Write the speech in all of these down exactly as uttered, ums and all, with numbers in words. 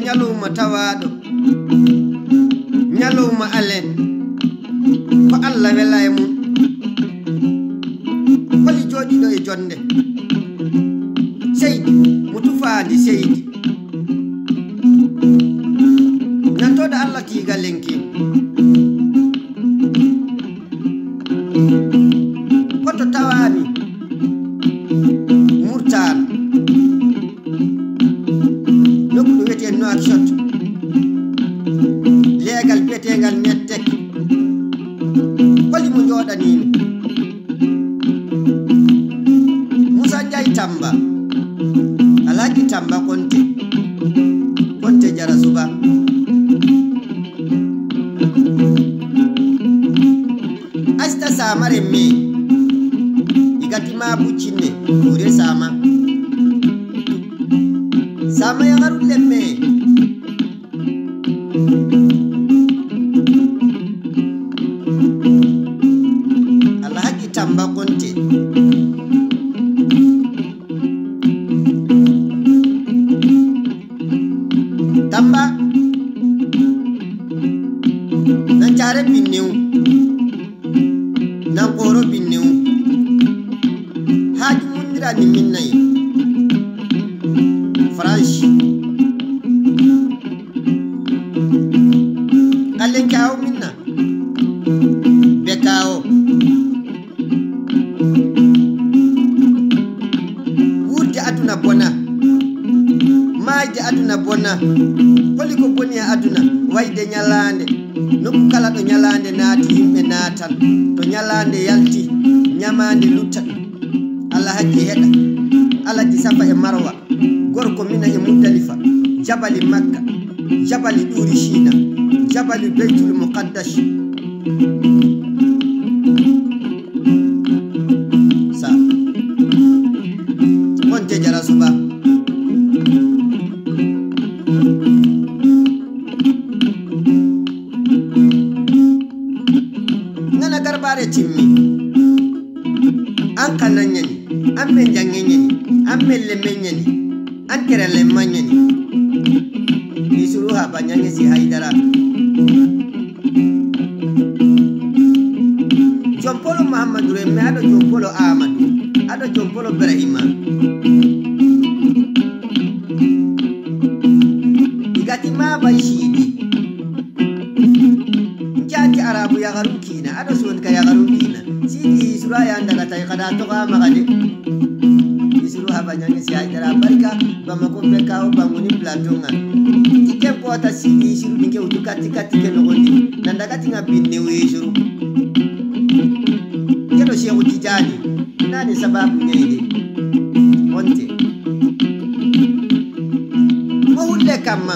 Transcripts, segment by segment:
Ñalawma tawaaɗo, ñalawma alen, ko Allah wela e mum. Holi jooɗiiɗo e jonnde? Seydi, mo tufaandi seydi. Nantooɗo Allah tiiga lenki. Hoto tawaami Murtaan, nokku ɗo wiyetee Nouakchott, leegal biyeteengal Nettek. Holi mo njooɗaniimi? Musa Njaay Tamba, Alhaji Tamba Konte, Konte Jara Suba. Asta Sama remme, igati ma buccinne, kure Sama. Sama ya garu lemme. Alhaji Tamba Konte. Tamba. Nan care binnew. Nan koro binnew. Haaju mundirani minnayi. France. Allen kawo minna. Be kawo. Wuurde aduna bona. Maayde aduna bona. Holi ko boni e aduna? Wayde ñalaande. Nokku kala ɗo ñalaande naati, yimɓe naatan. To ñalaande yalti, ñamaande lutta ɗum. Alhaji heɗa. Alhaji Safa e Marwa. Gorko Mina e Muzdalifa. Jabali Makka. Jabali Ɗuuri Siina. Jabali Beytul Muqaddas. Sa. Konte Jara Suba. Nana Garbaare timmi. An ka nan ñani, an men jange ñani, an men le men ñani, an kere le man ñani. Isuru ha ba ñange si Haydara. Jompolo Muhammadu Remme, aɗo Jompolo Amadou, aɗo Jompolo Ibrahima. Igati ma bay siidi. Njaati Arabu yagaru kiina, aɗo soon ka yagaru kiina. Siidi Isuru a yanda ka tay kada toga magade. Isuru haba ñange si Haydara barka, Bamako be kawo banguni plateau nga. Iken kota Siidi Isuru dinke utu kati kati ke nogondi. Nanda kati nga binne we Isuru. Kedo Shehu Tijani. Nani sababu ñeyde? Onte. Mo hulle kamma.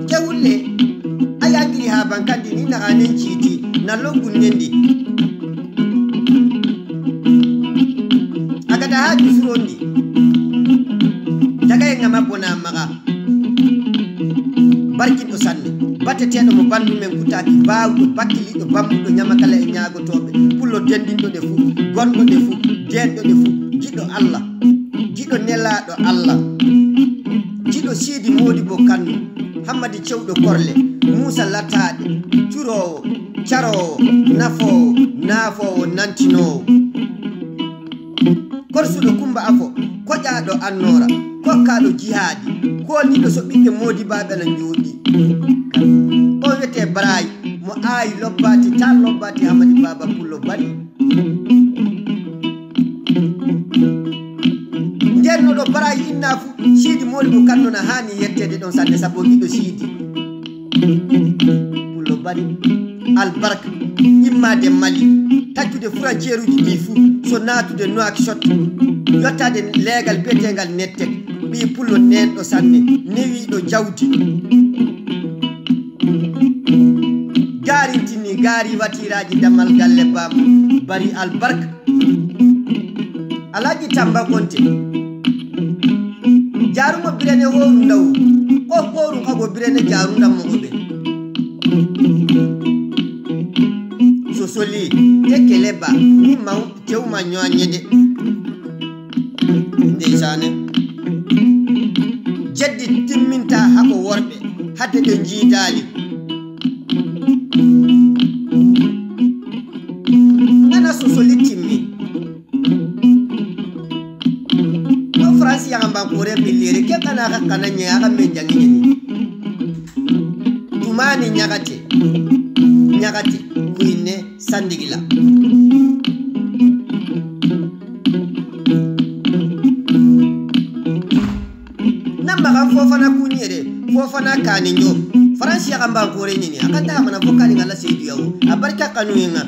Ke hulle, a yangiri ha bankandi ni naga nen ciiti, na longun nendi. A gada ha jusurondi. Daga e ngama bona maga. Barkinɗo sanne. Bateteeɗo mo bandu men kutaaki, baawɗo, bakkiliiɗo, bambuɗo, ñamakala e ñaagotooɓe. Pullo dendinɗo ɗe fu, gonɗo ɗe fu, deenɗo ɗe fu, giɗo Allah. Jiɗo nelaaɗo Allah, jiɗo Siidi Moodibo Kannu, Hammadi Cewɗo Korle, Muusa Lataaɗe, curoowo, caroowo, nafoowo, naafoowo, nantinoowo. Korsuɗo Kummba Afo, koƴaaɗo annoora, kokkaaɗo jihaadi, koolniiɗo so ɓiɓɓe moodibaaɓe na njooɗi. On wiyetee Baraay, mo aayi lobbaati, taa lobbaati Hammadi Baaba Pullo Bari. Nden no ɗo Baraay inna fu, Siidi Moodi mo Kanno na haani yetteede ɗon sanne, sabu o giɗo Siidi. Pullo Bari, albarka, immaade Mali, taccude furanceeruuji ɗi fu, so naatude Nouakchott, yottaade leegal biyeteengal Nettek, ɓii Pullo neenɗo sanne, newiiɗo jawdi. Gaari tini, gaari watiiraaji dammal galle Baam Bari albarka. Alhaji Tamba Konte. Jaarumo birene hooru ndaw. Ko hooru kago birene jaaru ndammo oɓe. So soli, te kele ba, ni maw, tew ma ñoa ñede. Ndeysane. Inta hako worɓe, hadde ɓe njiidaali. Nana sosoli timmi. Ɗo France yakambankoore ɓilliri, ke kana ka kana ɲɛ, a ka men jaŋi ɲɛ ni. Tumani ɲagate, ɲagate, kuyinne, sandigila. Na magan Fofana kuɲere, Fofana kani ɲo. France yakambankoore ɲini, a kanta hamana fo kani ŋa la Seydu Yawo. A barika kanu ye ŋa.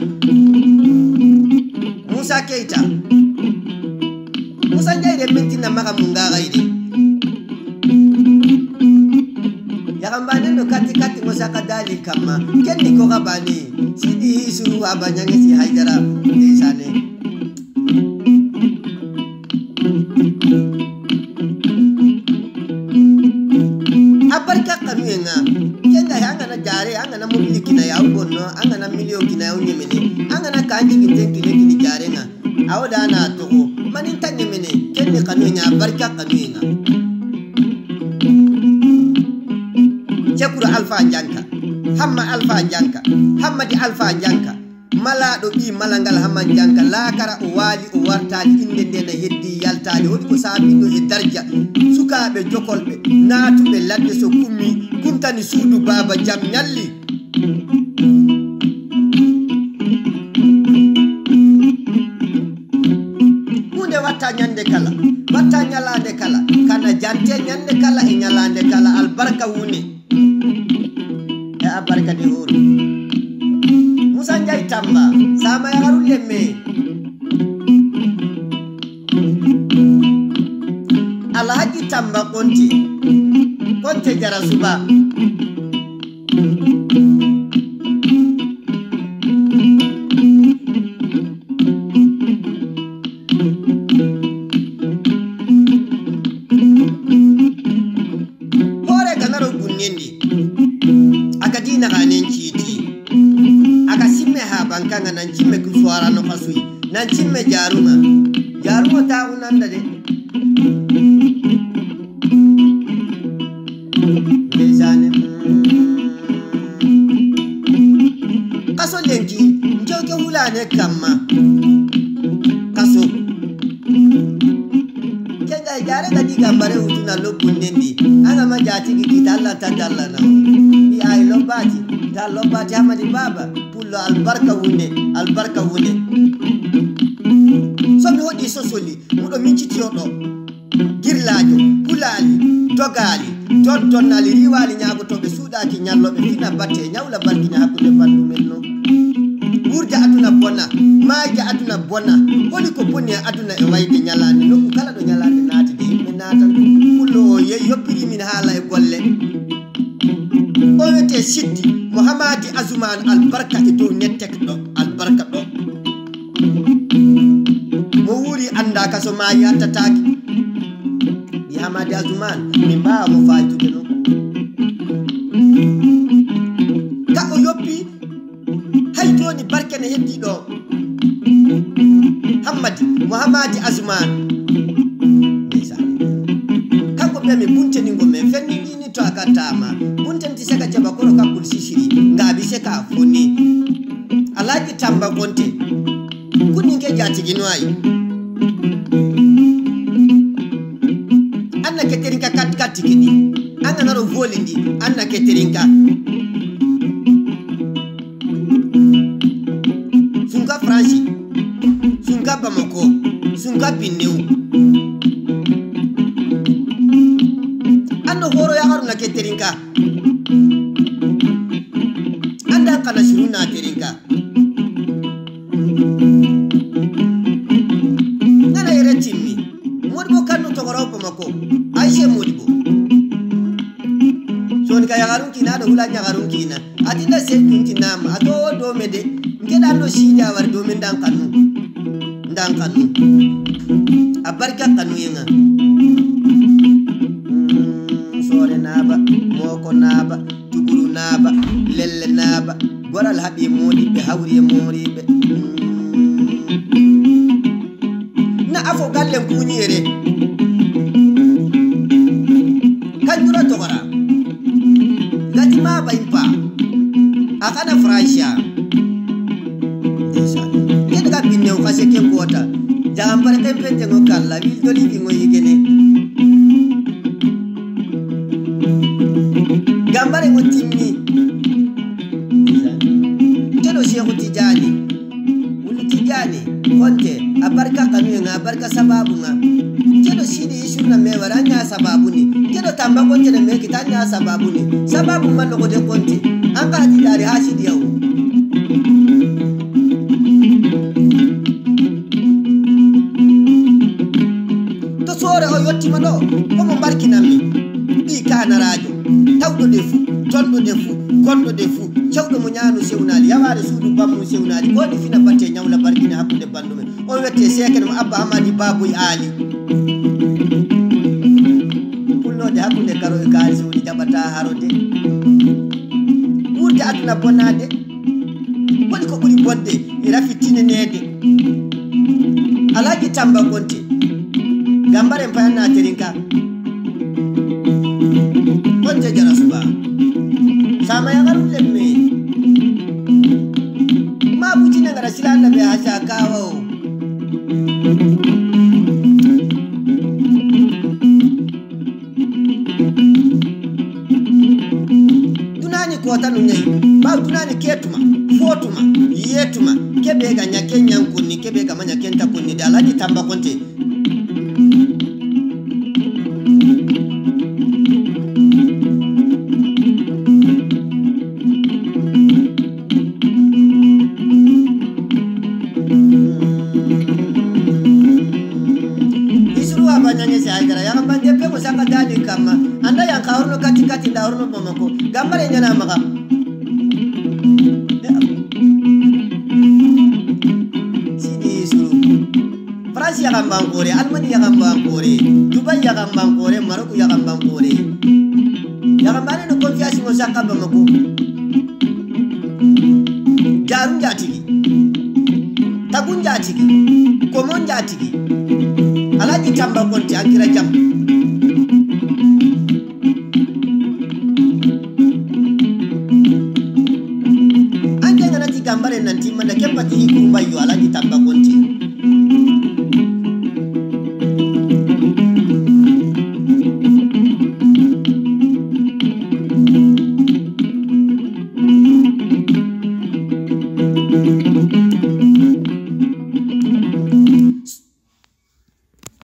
Musa Keita. Musa Njaay de minti na maga munga ga ide. Yakambanen do kati kati Musa ka dali kama. Ken ni ko ga bani. Sidi Isu wa ba ɲange si Haidara. Ndeysane. A barika kanu ye ŋa. Ken da he an ga na jare, an ga na mobili kina ya u bonno, an ga na miliyon kina ya u ɲemene, an ga na kanji ginten kine kini jare ŋa. A wo da na togo. Mani nta ɲemene, ken ni kanu ye ŋa, a barika kanu ye ŋa. Cekuru Alfa Njanka, Hamma Alfa Njanka, Hammadi Alfa Njanka. Malaaɗo ɓii Malangal Haman Janka, laakara o waali, o wartaali, innde nde na heddi yaltaali. Woni ko saabiiɗo e darja sukaaɓe jokolɓe, naatuɓe ladde so kummi, kuntani suudu baaba jam ñalli. Huunde watta ñande kala, watta ñalaande kala, kana jante ñande kala e ñalaande kala, albarka wune. E a barka de hooru. Musa Njaay Tamba, Sama Yaharu Lemme. Alhaji Tamba Konte, Konte Jara Suba. Hoore ganaro gunnendi. Aka dina ganen ciiti. Aka simme ha bankanga nan cimme ku suwara no kasui. Nan cimme jaruma. Jaruma ta unanda de. Ndeysane. Kaso lenki, njewke hulane kamma. Kaso. Kenga e jare gadi gambare utuna lobbu nendi. Anga ma jati gi kita Allah ta dalla na. Bi ay lobbati, ta lobbati Hamadi Baba, pullo albarka wune, albarka wune. So mi hoɗi sosoli, muɗo minciti o ɗo. Girlaajo, kulaali, dogaali, dondonnaali, riiwaali ñaagotooɓe, suuɗaaki ñallooɓe, fina batte, ñawla barkina hakkunde banndum en non. Wuurde aduna bona, maayde aduna bona, holi ko boni e aduna e wayde ñalaande, nokku kala ɗo ñalaande naati de, yimɓe naatan, pullo o yehi, yoppiri min haala e golle. O wiyetee Siddi, mo Hamadi Azuman, albarka e dow netteke ɗo, albarka ɗo. Mo wuuri anndaaka so maayi hattataake. Ɓii Hamadi Azuman, min mbaawa mo faaytude noon. Ka o yoppi, hay jooni barke ne heddii ɗo. Hammadi, mo Hamadi Azuman. Ndeysaan. Kanko mbiyami bunteningo men fenni. To a ka taama, bunten ti seka ceba koro ka kul sisiri, nga bi seka foni. Alhaji Tamba Konte, kunin ke jati gino ayi. Anna keterin ka kat kat tikini, anna naro volindi, anna keterin ka. Sunka Fransi, sunka Bamako, sunka Binnew. Anno horo ya haruna ke terinka. Anda kana siruna terinka. Ngana yere timmi. Modibo kanu togoro Bamako. Aisha Modibo. Soni ka yagarun kina do hula yagarun kina. Atinda se kunti nama. Ato do mede. Nke dan do sida war do men dan kanu. Dan kanu. A barka kanu yenga. Mm, sore naba, moko naba, tuguru naba, lelle naba. Goral habi modi be hawri mori be. Mm. Na afo gallen kuñi yere. Kanjum Togora. Gati ma ba impa. Akana Francia. Ndeysaan. Ke daga binne o kase ke kota. Jagambare pempente ngo kalla. Wil doli bi ngo yigene. Gambare ngo timmi. Ndeysaan. Kedo Shehu Tijani. Wulu Tijani, Konte, a barka kanu ŋa, a barka sababu ŋa. Kedo Sidi Isuna me wara nya sababu ni. Kedo Tamba Konte na me kita nya sababu ni. Sababu ma logo de Konte. An ka ti dari ha Sidi yawo. To sore o yotti ma do, ko mo barki nammi. Bi ka na radio. Tawdo de fu, tondo de fu, kondo de fu. Cewdo mo nyanu sewnali, yaware suudu bammu sewnali. Ko ni fina batte nyawla barkina hakkunde bandume. O wette seken mo Abba Hamadi Babuy Ali. Pullo de hakkunde karo e kari suudu jabata harode. Wurde aduna bonade. Woni ko ɓuri bonde e rafi tinanede. Alhaji Tamba Konte. Gambaren payanna terinka. Konte jara suba. Sama ya garu lemme. Ma buti na ngara sila na be hasa kawo. Dunani kota nu nyai. Ba dunani ketuma, fotuma, yetuma. Kebe ga nyake nyankuni, kebe ga manya kenta kuni da Alhaji Tamba Konte. Isuru wa banyanye se aigara ya bande pe ko saka dani kama. Anda yang ka orno kati kati da orno Bamako. Gambare nyana maka. Sidi Isuru. France yagambankore, Allemagne yagambankore, Dubai yagambankore, Maroc yagambankore. Yagambane no confiance mo saka Bamako. Jaru jatigi. Tagu jatigi. Komo jatigi. Alhaji Tamba Konte an kira jam. An ke ngana ti Gambare nan timmanda ke pati hikuru mbayyo Alhaji Tamba Konte.